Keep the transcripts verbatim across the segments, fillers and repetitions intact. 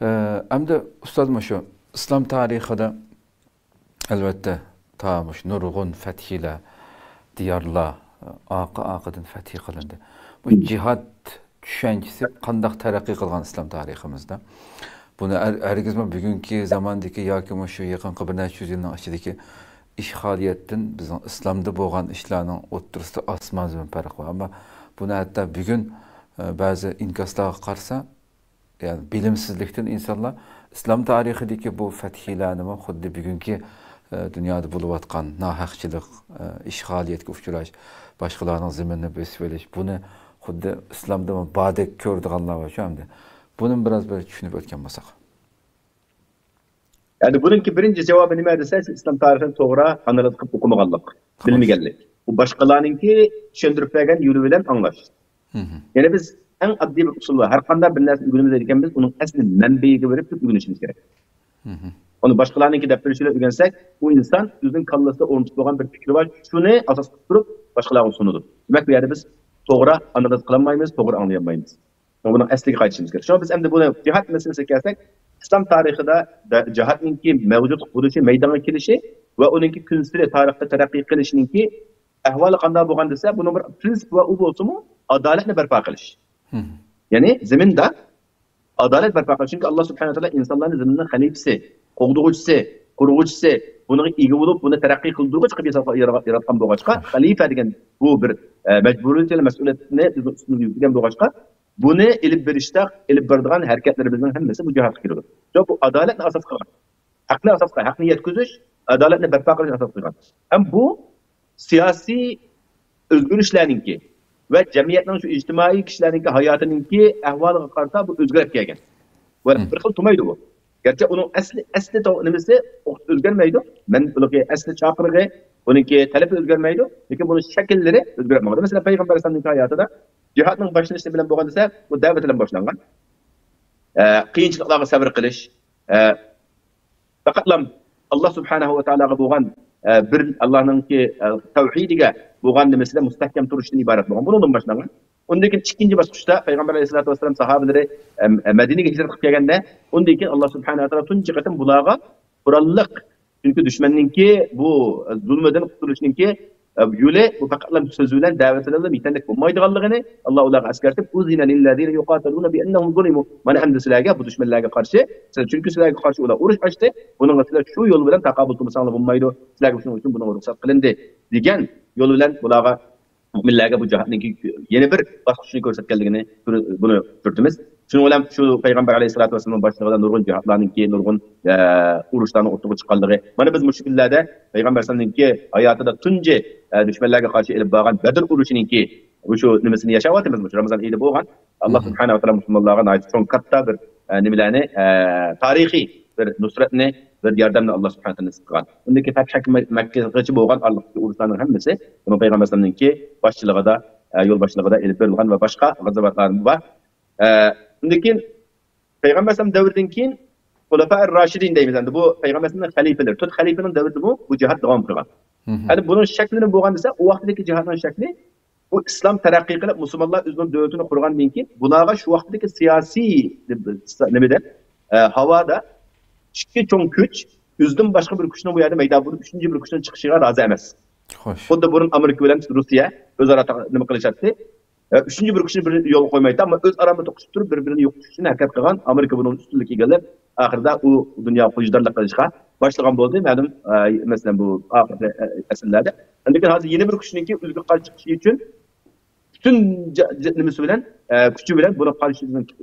ئەمدى ئۇستاز، مۇشۇ ئىسلام تارىخىدا، ئەلۋەتتە، تا مۇشۇ نۇرغۇن فەتھىيلەر، دىيارلار ئارقا-ئارقىدىن فەتھى قىلىندى. بۇ جىھاد چۈشەنچىسى قانداق تەرەققىي قىلغان ئىسلام تارىخىمىزدا؟ بۇنى ھەر-، ھەرگىزمۇ بۈگۈنكى زاماندىكى ياكى مۇشۇ يېقىنقى بىر نەچچە يۈز يىلنىڭ ئىچىدىكى ئىشغالىيەتتىن بىزنىڭ ئىسلامدا بولغان ئىشلارنىڭ ئوتتۇرىسىدا ئاسمان زېمىن پەرق بار. ئەمما بۇنى ھەتتا بۈگۈن، ئە، بەزى ئىنكاسلارغا قارىسا، يەنى بىلىمسىزلىكتىن ئىنسانلار ئىسلام تارىخىدىكى بۇ فەتھىيلەرنىمۇ خۇددى بۈگۈنكى، ئە، دۇنيادا بولۇۋاتقان ناھەقچىلىق، ئە، ئىشغالىيەتكە ئۇچراش، باشقىلارنىڭ زېمىنىنى بېسىپ ئېلىش، بۇنى خۇددى ئىسلامدىمۇ باردەك كۆرىدىغانلار بار شۇ ئەمدى. بۇنىمۇ بىراز بىر چۈشىنىپ ئۆتكەن بولساق. يەنى بۇنىڭكى بىرىنچى جاۋابى نېمە دېسە، سىز ئىسلام تارىخىنى توغرا ئانالىز قىلىپ ئوقۇمىغانلىق، بىلمىگەنلىك. بۇ باشقىلارنىڭكى چۈشەندۈرۈپ بەرگەن يولى بىلەن ئاڭلاش. يەنى بىز ئەڭ ئاددىي بىر ئۇسۇل بار. ھەر قانداق بىر نەرسە ئۆگىنىمىز دېگەن بىز ئۇنىڭ ئەسلى مەنبىيىگە بېرىپ تۇرۇپ ئۆگىنىشىمىز كېرەك. ئۇنى باشقىلارنىڭكى دەپ بېرىشى بىلەن ئۆگەنسەك، ئۇ ئىنسان ئۆزىنىڭ كاللىسىدا ئورنىتىپ بولغان بىر پىكرى بار، شۇنى ئاساس قىلىپ تۇرۇپ باشقىلارغا سۇنىدۇ. دېمەك، بۇ يەردە بىز توغرا ئانالىز قىلالمايمىز، توغرا ئاڭلىيالمايمىز. بۇنىڭ ئەسلىگە قايتىشىمىز كېرەك. شۇڭا بىز ئەمدى بۇنى جىھاد مەسىلىسىگە كەلسەك، ئىسلام تارىخىدا جىھادنىڭكى مەۋجۇتلۇق بولۇشى، مەيدانغا كېلىشى ۋە ئۇنىڭكى كۈنسېرى تارىختا تەرەققىي قىلىشىنىڭكى ئەھۋالى قانداق بولغان دېسە، بۇنىڭ بىر پرىنسىپى بار، ئۇ بولسىمۇ ئادالەتنى بەرپا قىلىش. يەنى زېمىندا ئادالەت بەرپا قىلىش. چۈنكى ئاللا سۇبھانەھۇ ۋە تائالا ئىنسانلارنى زېمىننىڭ خەلىپىسى، قوغدىغۇچىسى، قۇرغۇچىسى، بۇنىڭغا ئىگە بولۇپ، بۇنى تەرەققىي قىلدۇرغۇچى قىلىپ ياسا-، يارا-، ياراتقان بولغاچقا، خەلىپە دېگەن بۇ بىر، ئە، مەجبۇرىيەت ۋە مەسئۇلىيەتنى بىزنىڭ ئۈستىمىزگە يۈكلىگەن بولغاچقا، بۇنى ئېلىپ بېرىشتا، ئېلىپ بارىدىغان ھەرىكەتلىرىمىزنىڭ ھەممىسى بۇ جىھادقا كىرىدۇ. شۇڭا بۇ ئادالەتنى ئاساس قىلغان، ھەقنى ئاساس قىلغان، ھەقنى يەتكۈزۈش، ئادالەتنى بەرپا قىلىش ئاساس قىلغان. ھەم بۇ سىياسىي ئۆزگىرىشلەرنىڭكى ۋە جەمئىيەتنىڭ شۇ ئىجتىمائىي كىشىلەرنىڭكى ھاياتىنىڭكى ئەھۋالىغا قارىتا بۇ ئۆزگىرىپ كەلگەن. بۇ بىر خىل تۇرمايدۇ بۇ. گەرچە ئۇنىڭ ئەسلى، ئەسلى تو-، نېمىسى ئۆزگەرمەيدۇ. مەن بۇنىڭكى ئەسلى چاقىرىقى، بۇنىڭكى تەلىپى ئۆزگەرمەيدۇ. لېكىن بۇنىڭ شەكىللىرى ئۆزگىرىپ ماڭىدۇ. مەسىلەن، پەيغەمبەر ئەلەيھىسسالامنىڭكى ھاياتىدا جىھادنىڭ باشلىنىشى بىلەن بولغان دېسە، بۇ دەۋەت بىلەن باشلانغان. ئە، قىيىنچىلىقلارغا سەۋر قىلىش، ئە، پەقەتلا ئاللا سۇبھانەھۇ ۋە تائالاغا بولغان، ئە، بىر ئاللانىڭكى، ئە، تەۋھىدىگە بولغان نېمىسىدە مۇستەھكەم تۇرۇشتىن ئىبارەت بولغان. بۇنىڭدىن باشلانغان. ئۇندىن كېيىن ئىككىنچى باسقۇچتا پەيغەمبەر ئەلەيھىسسالاتۇ ۋەسسالام ساھابىلىرى، ئە، مەدىنىگە ھىجرەت قىلىپ كەلگەندە، ئۇندىن كېيىن ئاللا سۇبھانەھۇ ۋە تائالا تۇنجى قېتىم بۇلارغا قوراللىق، چۈنكى دۈشمەننىڭكى بۇ، ئە، زۇلمىدىن قۇتۇلۇشنىڭكى، ئە، يولى بۇ پەقەتلا سۆز بىلەن، دەۋەت بىلەن يېتەرلىك بولمايدىغانلىقىنى ئاللا ئۇلارغا ئەسكەرتىپ، ئۇزىنە لىللەزىنە يۇقاتىلۇنە بىئەننەھۇم زۇلىمۇ. مانا ئەمدى سىلەرگە بۇ دۈشمەنلەرگە قارشى، سىلەر، چۈنكى سىلەرگە قارشى ئۇلار ئۇرۇش ئاچتى، بۇنىڭغا سىلەر شۇ يول بىلەن تاقابىل تۇرمىساڭلار بولمايدۇ، سىلەرگە شۇنىڭ ئۈچۈن بۇنىڭغا رۇخسەت قىلىندى، دېگەن يول بىلەن بۇلارغا مۆمىنلەرگە بۇ جىھادنىڭكى يەنە بىر باسقۇچنى كۆرسەتكەنلىكىنى بۇنى كۆرسىتىمىز. شۇنىڭ بىلەن شۇ پەيغەمبەر ئەلەيھىسسالاتۇ ۋەسسالامنىڭ باشچىلىقىدا نۇرغۇن جىھادلارنىڭكى، نۇرغۇن، ئە، ئۇرۇشلارنىڭ ئوتتۇرىغا چىققانلىقى. مانا بىز مۇشۇ كۈنلەردە پەيغەمبەر ئەلەيھىسسالامنىڭكى ھاياتىدا تۇنجى، ئە، دۈشمەنلەرگە قارشى ئېلىپ بارغان بەدر ئۇرۇشىنىڭكى مۇشۇ نېمىسىنى ياشاۋاتىمىز، مۇشۇ رامىزان ئېيىدا بولغان. ئاللا سۇبھانەھۇ ۋە تائالا مۇسۇلمانلارغا ناھايىتى چوڭ، كاتتا بىر، ئە، نېمىلەرنى، ئە، تارىخىي بىر نۇسرەتنى، بىر ياردەمنى ئاللا سۇبھانەھۇ ۋە تائالا نېسىپ قىلغان. ئۇندىن كېيىن پەتھى مەككىگىچە بولغان ئارىلىقتىكى ئۇرۇشلارنىڭ ھەممىسى بۇنىڭ پەيغەمبەر ئەلەيھىسسالامنىڭكى باشچىلىقىدا، ئە، يول باشچىلىقىدا ئېلىپ بېرىلغان ۋە باشقا غازاۋاتلارمۇ بار. ئە، ئۇندىن كېيىن پەيغەمبەر ئەلەيھىسسالام دەۋرىدىن كېيىن خۇلەفائىر راشىدىن دەيمىز ئەمدى، بۇ پەيغەمبەر ئەلەيھىسسالامنىڭ خەلىپىلىرى، تۆت خەلىپىنىڭ دەۋرىدىمۇ بۇ جىھاد داۋام قىلغان. يەنى بۇنىڭ شەكلى نېمە بولغان دېسە، ئۇ ۋاقىتتىكى جىھادنىڭ شەكلى، بۇ ئىسلام تەرەققىي قىلىپ، مۇسۇلمانلار ئۆزىنىڭ دۆلىتىنى قۇرغاندىن كېيىن، بۇلارغا شۇ ۋاقىتتىكى سىياسىي نېمىدە، ئە، ھاۋادا ئىككى چوڭ كۈچ ئۆزىدىن باشقا بىر كۈچنىڭ بۇ يەردە مەيدان بولۇپ، ئۈچىنچى بىر كۈچنىڭ چىقىشىغا رازى ئەمەس. خوش. خۇددى بۇرۇن ئامېرىكا بىلەن روسىيە ئۆزئارا تا-، نېمە قىلىشاتتى. ئە، ئۈچىنچى بىر كۈچنى بىر يولغا قويمايتتى، ئەمما ئۆزئارا توقۇشۇپ تۇرۇپ، بىر-بىرىنى يوقىتىش ئۈچۈن ھەرىكەت قىلغان. ئامېرىكا بۇنىڭ ئۈستۈنلۈككە ئىگىلەپ، ئاخىرىدا ئۇ دۇنياغا خوجدارلىق قىلىشقا باشلىغان بولدى. مەلۇم، ئە، مەسىلەن، بۇ ئاخىرقى، ئە، ئەسىرلەردە. لېكىن ھازىر يەنە بىر كۈچنىڭكى ئۆزىگە قارشى چىقىشى ئۈچۈن پۈتۈن جا-، جا-، نېمىسى بىلەن، ئە، كۈچى بىلەن بۇنى قارشى،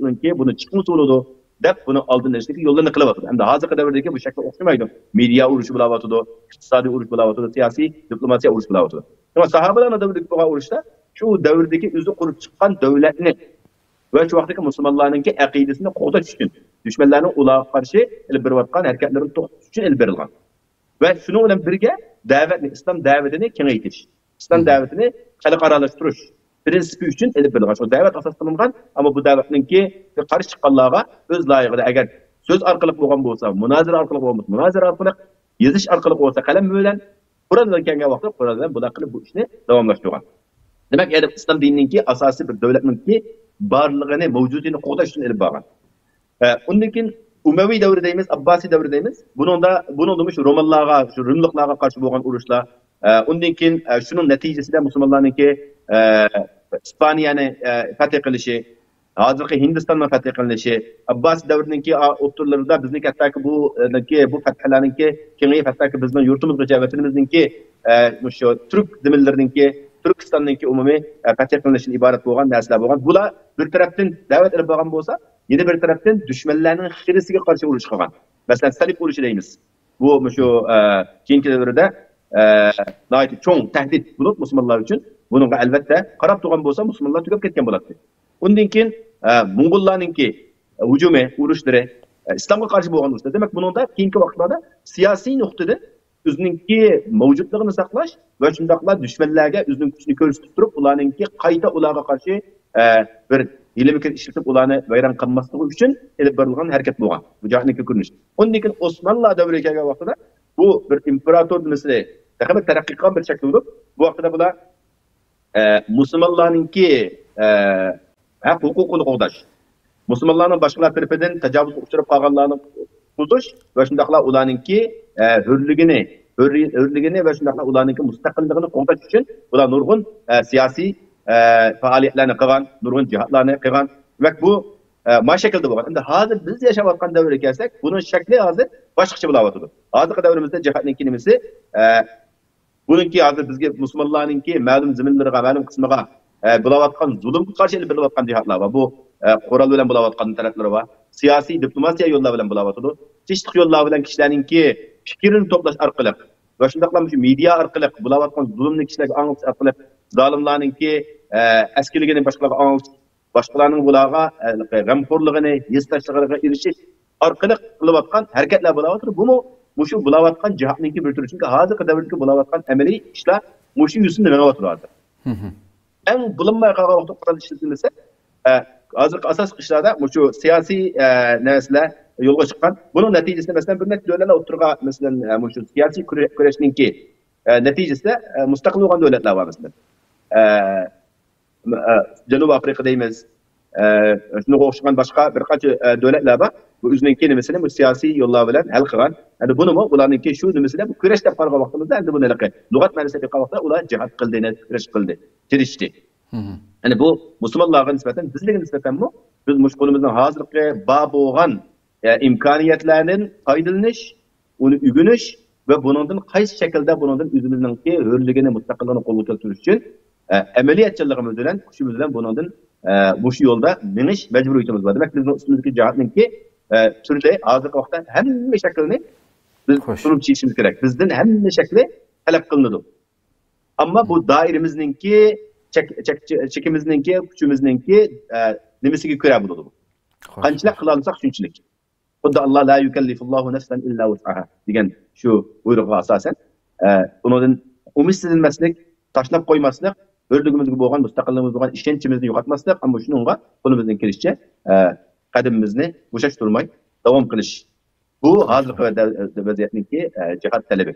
بۇنى چىقمىسا بولىدۇ دەپ، بۇنى ئالدىنى ئېلىشتىكى يوللارنى قىلىۋاتىدۇ. ئەمدى ھازىرقى دەۋردىكى بۇ شەكىل ئوخشىمايدۇ. مېدىيا ئۇرۇشى بولاۋاتىدۇ، ئىقتىسادىي ئۇرۇش بولاۋاتىدۇ، سىياسىي، دىپلوماتىيە ئۇرۇشى بولاۋاتىدۇ. شۇڭا ساھابىلەرنىڭ دەۋرىدىكى بولغان ئۇرۇشتا شۇ دەۋردىكى ئۆزى قۇرۇپ چىققان دۆلەتنى ۋە شۇ ۋاقىتتىكى مۇسۇلمانلارنىڭكى ئەقىدىسىنى قوغداش ئۈچۈن، دۈشمەنلەرنىڭ ئۇلارغا قارشى ئېلىپ بېرىۋاتقان ھەرىكەتلىرىنى توختىتىش ئۈچۈن ئېلىپ بېرىلغان. ۋە شۇنىڭ بىلەن بىرگە دەۋەتنى، ئىسلام دەۋىتىنى كېڭەيتىش، ئىسلام دەۋىتىنى خەلقئارالاشتۇرۇش پىرىنسىپى ئۈچۈن ئېلىپ بېرىلغان. شۇ دەۋەت ئاساس قىلىنغان، ئەمما بۇ دەۋەتنىڭكى قارشى چىققانلارغا ئۆز لايىقىدا، ئەگەر سۆز ئارقىلىق بولغان بولسا، مۇنازىرە ئارقىلىق بولغان بولسا، مۇنازىرە ئارقىلىق، يېزىش ئارقىلىق بولسا، قەلەم بىلەن، قورال بىلەن كەلگەن ۋاقىتتا قورال بىلەن بۇنداق قىلىپ بۇ ئىشنى داۋاملاشتۇرغان. دېمەك، يەنى ئىسلام دىنىنىڭكى ئاساسىي بىر دۆلەتنىڭكى بارلىقىنى، مەۋجۇدىيىتىنى قوغداش ئۈچۈن ئېلىپ بارغان. ئە، ئۇندىن كېيىن ئۇمەۋى دەۋرى دەيمىز، ئابباسىي دەۋرى دەيمىز. بۇنىڭدا، بۇنىڭدىمۇ شۇ رومانلارغا، شۇ رىملىقلارغا قارشى بولغان ئۇرۇشلار، ئە، ئۇندىن كېيىن، ئە، شۇنىڭ نەتىجىسىدە مۇسۇلمانلارنىڭكى، ئە، ئىسپانىيەنى، ئە، پەتھ قىلىشى، ھازىرقى ھىندىستاننىڭ پەتھ قىلىنىشى، ئابباسىي دەۋرىنىڭكى ئا-، ئوتتۇرىلىرىدا بىزنىڭكى ھەتتاكى بۇ، ئە، بۇ پەتھلەرنىڭكى كېڭىيىپ، ھەتتاكى بىزنىڭ يۇرتىمىزغىچە، ۋەتىنىمىزنىڭكى، ئە، مۇشۇ تۈرك زېمىنلىرىنىڭكى، تۈركىستاننىڭكى ئومۇمىي، ئە، پەتھ قىلىنىشىدىن ئىبارەت بولغان نەرسىلەر بولغان. بۇلار بىر تەرەپتىن دەۋەت ئېلىپ بارغان بولسا، يەنە بىر تەرەپتىن دۈشمەنلەرنىڭ خىرىسىگە قارشى ئۇرۇش قىلغان. مەسىلەن، سەلىب ئۇرۇشى دەيمىز. بۇ مۇشۇ، ئە، كېيىنكى دەۋردە، ئە، ناھايىتى چوڭ تەھدىت بولۇپ مۇسۇلمانلار ئۈچۈن. بۇنىڭغا ئەلۋەتتە قاراپ تۇرغان بولسا مۇسۇلمانلار تۈگەپ كەتكەن بولاتتى. ئۇندىن كېيىن، ئە، موڭغۇللارنىڭكى ھۇجۇمى، ئۇرۇشلىرى، ئە، ئىسلامغا قارشى بولغان ئۇرۇشلار. دەمەك، بۇنىڭدا كېيىنكى ۋاقىتلاردا سىياسىي نۇقتىدىن ئۆزىنىڭكى مەۋجۇتلۇقىنى ساقلاش ۋە شۇنداقلا دۈشمەنلەرگە ئۆزىنىڭ كۈچىنى كۆرسىتىپ تۇرۇپ، ئۇلارنىڭكى قايتا ئۇلارغا قارشى، ئە، بىر ھىيلە-مىكىر ئىشلىتىپ، ئۇلارنى ۋەيران قىلماسلىقى ئۈچۈن ئېلىپ بېرىلغان ھەرىكەت بولغان. بۇ جاھاننىڭكى كۆرۈنۈشى. ئۇندىن كېيىن ئوسمانلار دەۋرىگە كەلگەن ۋاقتىدا بۇ بىر ئىمپېراتور نېمىسى تېخىمۇ تەرەققىي قىلغان بىر شەكىل بولۇپ، بۇ ۋاقتىدا بۇلار، ئە، مۇسۇلمانلارنىڭكى، ئە، ھەق ھوقۇقىنى قوغداش، مۇسۇلمانلارنىڭ باشقىلار تەرىپىدىن تاجاۋۇزغا ئۇچراپ قالغانلارنى قۇتقۇزۇش ۋە شۇنداقلا ئۇلارنىڭكى، ئە، ھۆرلۈكىنى، ھۆررى-، ھۆرلۈكىنى ۋە شۇنداقلا ئۇلارنىڭكى مۇستەقىللىقىنى قوغداش ئۈچۈن بۇلار نۇرغۇن، ئە، سىياسىي، ئە، پائالىيەتلەرنى قىلغان، نۇرغۇن جىھادلارنى قىلغان. دېمەك، بۇ، ئە، ما شەكىلدە بولغان. ئەمدى ھازىر بىز ياشاۋاتقان دەۋرگە كەلسەك، بۇنىڭ شەكلى ھازىر باشقىچە بولاۋاتىدۇ. ھازىرقى دەۋرىمىزدە جىھادنىڭكى نېمىسى، ئە، بۇنىڭكى ھازىر بىزگە مۇسۇلمانلارنىڭكى مەلۇم زېمىنلىرىغا، مەلۇم قىسمىغا، ئە، بولاۋاتقان زۇلۇمغا قارشى ئېلىپ بېرىلىۋاتقان جىھادلار بار. بۇ، ئە، قورال بىلەن بولاۋاتقان تەرەپلىرى بار. سىياسىي، دىپلوماتىيە يوللار بىلەن بولاۋاتىدۇ. تىنچلىق يوللار بىلەن كىشىلەرنىڭكى پىكرىنى توپلاش ئارقىلىق ۋە شۇنداقلا مۇشۇ مېدىيا ئارقىلىق بولاۋاتقان زۇلۇمنى كىشىلەرگە ئاڭلىتىش ئارقىلىق زالىملارنىڭكى، ئە، ئەسكىلىكىنى باشقىلارغا ئاڭلىتىش، باشقىلارنىڭ بۇلارغا، ئە، غەمخورلۇقىنى، ھېسداشلىقىغا ئېرىشىش ئارقىلىق قىلىۋاتقان ھەرىكەتلەر بولاۋاتىدۇ. بۇمۇ مۇشۇ بولاۋاتقان جىھادنىڭكى بىر تۈرى. چۈنكى ھازىرقى دەۋردىكى بولاۋاتقان ئەمەلىي ئىشلار مۇشۇ يۈزىسىنى مېڭىۋاتىدۇ ھازىر. ئەڭ بولۇنماي قالغان ۋاقىتتا قورال ئىشلىتىلمىسە، ئە، ھازىرقى ئاساسلىق ئىشلاردا مۇشۇ سىياسىي، ئە، نەرسىلەر يولغا چىققان. بۇنىڭ نەتىجىسىدە، مەسىلەن، بىر نەچچە دۆلەتلەر ئوتتۇرىغا، مەسىلەن، ئە، مۇشۇ سىياسىي كۈرە-، كۈرەشنىڭكى، ئە، نەتىجىسىدە، ئە، مۇستەقىل بولغان دۆلەتلەر بار، مەسىلەن. ئە، ئە، جەنۇبىي ئافرىقا دەيمىز. ئە، شۇنىڭغا ئوخشىغان باشقا بىر قانچە، ئە، دۆلەتلەر بار. بۇ ئۆزىنىڭكى نېمىسىنى بۇ سىياسىي يوللار بىلەن ھەل قىلغان. ئەمدى بۇنىمۇ ئۇلارنىڭكى شۇ نېمىسىدە بۇ كۈرەش دەپ قارىغان ۋاقتىمىزدا، ئەمدى بۇنى ھېلىقى لۇغەت مەنىسىدە قارىغان ۋاقىتتا ئۇلار جىھاد قىلدى، نە كۈرەش قىلدى، چېلىشتى. يەنى بۇ مۇسۇلمانلارغا نىسبەتەن، بىزلەرگە نىسبەتەنمۇ بىز مۇشۇ قولىمىزنىڭ ھازىرقى بار بولغان، ئە، ئىمكانىيەتلەردىن پايدىلىنىش، ئۇنى ئۆگىنىش ۋە بۇنىڭدىن قايسى شەكىلدە بۇنىڭدىن ئۆزىمىزنىڭكى ھۆرلۈكىنى، مۇستەقىللىقىنى قولغا كەلتۈرۈش ئۈچۈن، ئە، ئەمەلىيەتچانلىقىمىز بىلەن، كۈچىمىز بىلەن بۇنىڭدىن، ئە، مۇشۇ يولدا مېڭىش مەجبۇرىيىتىمىز بار. دېمەك، بىزنىڭ ئۈستىمىزدىكى جىھادنىڭكى، ئە، تۈرلىرى ھازىرقى ۋاقىتتا ھەممە شەكلىنى بىز تونۇپ چىقىشىمىز كېرەك. بىزدىن ھەممە شەكلى تەلەپ قىلىنىدۇ. ئەمما بۇ دائىرىمىزنىڭكى، چەك-، چەك-، چېكىمىزنىڭكى، كۈچىمىزنىڭكى، ئە، نېمىسىگە كۆرە بولىدۇ بۇ. قانچىلىك قىلالىساق شۇنچىلىك. خۇددى ئاللا لا يۇكەللىفۇللاھۇ نەفسەن ئىللا ۋۇسئەھا دېگەن شۇ بۇيرۇقىغا ئاساسەن، ئە، ئۇنىڭدىن ئۈمىدسىزلەنمەسلىك، تاشلاپ قويماسلىق، ھۆرلۈكىمىزگە بولغان، مۇستەقىللىقىمىزگە بولغان ئىشەنچىمىزنى يوقاتماسلىق، ئەمما شۇنىڭغا قولىمىزدىن كېلىشىچە، ئە، قەدىمىمىزنى بوشاشتۇرماي داۋام قىلىش. بۇ ھازىرقى ۋەزىيەتنىڭكى، ئە، جىھاد تەلىپى.